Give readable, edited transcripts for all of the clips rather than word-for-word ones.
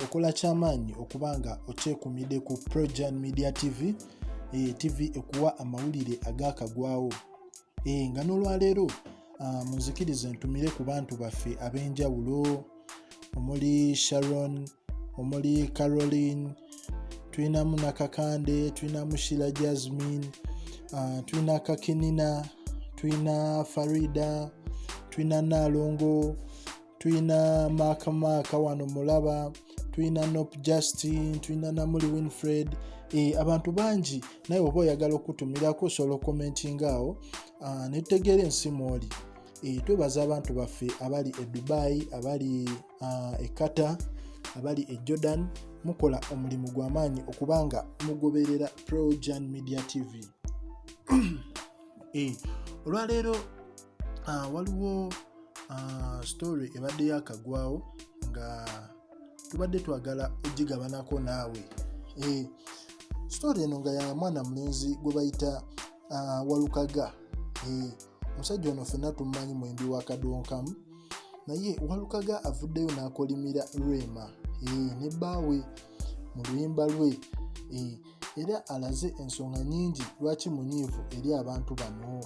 Okola kyamaanyi okuba nga okyekumidde ku Projan Media TV, TV ekuwa amawulire agakagwawo. Nga n'olwaleero munzikirize ntumire ku bantu baffe ab'enjawulo omuli Sharon, omuli Caroline, tulinamu Nakakande, tulinamu Shila Jasmine, tulina Kakinina, tulina Farida, tulina Nalongo, tulina Maaka Maaka wano mulaba, tulina Nop Justin, tulina Namuli Winfred, abantu bangi. Naye oba oyagala okutumirako osobola okukomentinga awo, netutegeera ensi mwoli. Twebaza abantu baffe abali e Dubai, abali e Qatar, abali e Jordan. Mukola omulimu gw'amaanyi okubanga mugoberera Projan Media TV. Olwaleero waliwo story ebadde yakagwawo nga tubadde twagala ogigabanako naawe. Story eno nga ya mwana mulenzi gwe bayita Walukaga. Omusajja ono ffenna tumumanyi, mwembi wa kadonkamu, naye Walukaga avuddeyo n'akolimira Rema ne bbaawe mu luyimba lwe, era alaze ensonga nnyingi lwaki munyiivu eri abantu bano.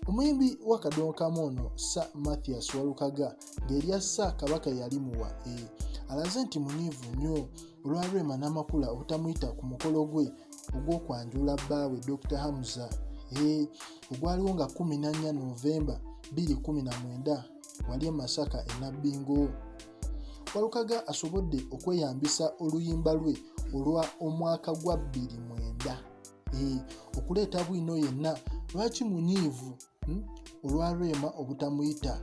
Omuyimbi wa kadonkamu ono Sir Mathias Walukaga, ng'erya Sir Kabaka yalimuwa, alaze nti munyiivu nnyo olwa Rema Namakula obutamuyita ku mukolo gwe ogw'okwanjula bbaawe Dr Hamza, ogwaliwo nga 14 Novemba 2019 wali e Masaka e Nabbingo. Walukaga asobodde okweyambisa oluyimba lwe olwa omwaka gwa 2009 okuleeta bwino yenna lwaki munyiivu olwa Rema obutamuyita.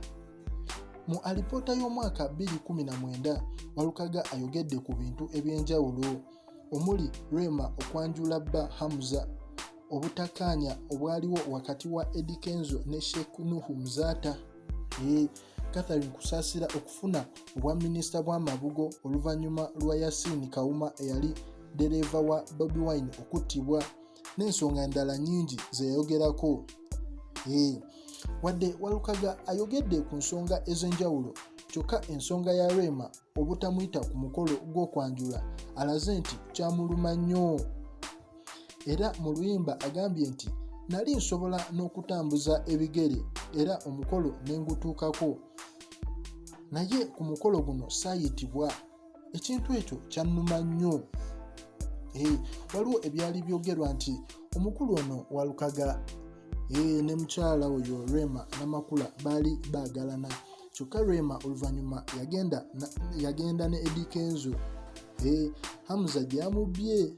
Mu alipoota y'omwaka 2019, Walukaga ayogedde ku bintu ebyenjawulo omuli Rema okwanjula bba Hamza, obutakkaanya obwaliwo wakati wa Eddy Kenzo ne Sheikh Nuhu Muzaata, Catherine Kusaasira okufuna obwa minisita bw'amabugo oluvannyuma lwa Yasin Kawuma eyali ddereeva wa Bobi Wine okuttibwa, n'ensonga endala nnyingi ze yayogerako. Wadde Walukaga ayogedde ku nsonga ez'enjawulo, kyokka ensonga ya Rema obutamuyita ku mukolo gw'okwanjula alaze nti kyamuluma nnyo. Era mu luyimba agambye nti nali nsobola n'okutambuza ebigere era omukolo ne ngutuukako, naye ku mukolo guno saayitibwa. Ekintu ekyo kyannuma nnyo. Waliwo ebyali byogerwa nti omukulu ono Walukaga ne mukyala oyo Rema Namakula baali baagalana, kyokka Rema oluvannyuma yagenda ne Eddy Kenzo, Hamza gye yamubbye.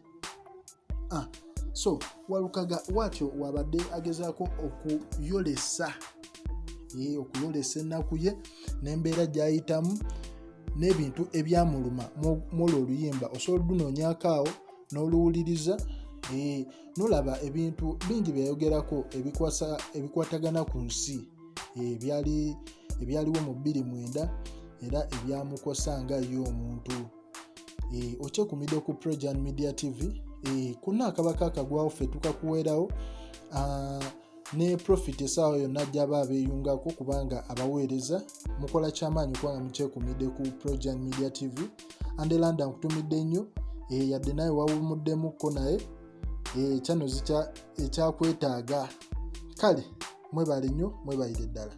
So Walukaga bw'atyo wabadde agezaako okuyolesa ennaku ye n'embeera gy'ayitamu n'ebintu ebyamuluma mwolwo oluyimba. Osobola olunoonyaako awo n'oluwuliriza, n'olaba ebintu bingi bye yayogerako ebikwatagana ku nsi, ebyaliwo mu 2009 era ebyamukosa nga ye omuntu. Okyekumidde ku Projan Media TV. Konna akabaka akagwawo ffe tukakuweerawo, ne Profit essaawa yonna gy'aba abeeyungako kubanga abaweereza. Mukola kyamaanyi okubanga mukyekumidde ku Projan Media TV. Andelanda, nkutumidde nnyo, yadde naye wawumuddemukko, naye kyano ekyakwetaaga. Kale mwebale nnyo, mwebalire ddala.